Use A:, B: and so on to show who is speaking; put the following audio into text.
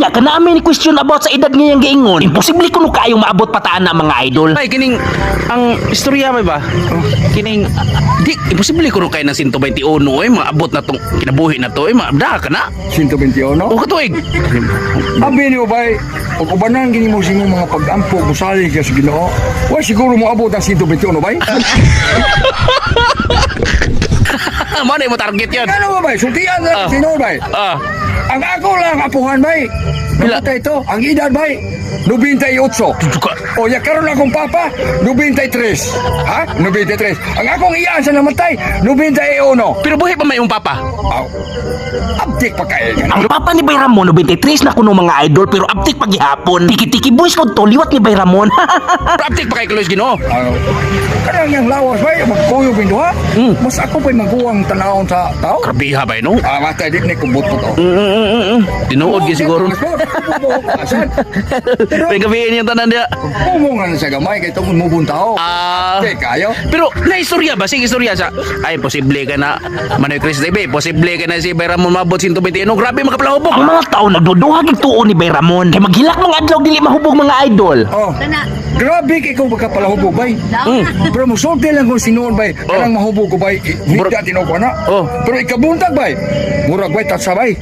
A: Unya kana may ni question about sa edad ngayang giingon. Imposible kuno kaayong maabot pataan na, mga idol.
B: Ay, kining ang istorya may ba? Kining di imposible kuno kay ng 121 eh maabot na tong kinabuhi na to eh maabda ka na.
C: 121?
B: O katuig.
C: Abi niyo bay, pag ubanan gini mo sa inyong mga pag-ampo, musalig ka sa Ginoo. Wa siguro mo abot ang 121 bay?
B: Mo na mo target yun.
C: Ano ba bay? Sultian na sino bay? Ang ako lang apuhan bay.
B: Pila?
C: Namatay ito, ang edad bay, 98. O ya karon akong papa, 93. Ha? 93. Ang akong iyaan sa namatay, 91.
B: Pero buhi pa may imong papa.
C: Aw. Abdik pa kayo.
A: Ang papa ni Bay Ramon 93 na kuno, mga idol, pero abtik paghihapon. Tiki-tiki boys ko to liwat ni Bay Ramon.
B: Pero abtik pa kay Klois Ginoo.
C: Ano? Kanang yang lawas bay, magkuyog yung duha. Mas ako pa'y maguwang tanawon sa tao.
B: Grabiha bay no.
C: Ah, matay di ni kubot ko to.
B: Tinuod gyud siguro.
C: Pero
B: May gabihin yung tanan niya.
C: pumungan na sa gamay kay tungkol mo tao.
B: Ah.
C: Okay, kayo.
B: Pero na istorya ba? Sige istorya sa ay posible ka na Manoy Chris TV, posible ka na si Bay Ramon mabot 121. Grabe makapalahubog.
A: Ang mga tao nagduduha gid tuo ni Bay Ramon. Kay maghilak mga adlaw dili mahubog, mga idol.
C: Oh. Grabe kay ko pagkapalahubog bay. Pero musulti lang kung sinuon bay. Kanang mahubog ko bay. Hindi tinuko na.
B: Oh.
C: Pero ikabuntag bay. Murag bay tatsa bay.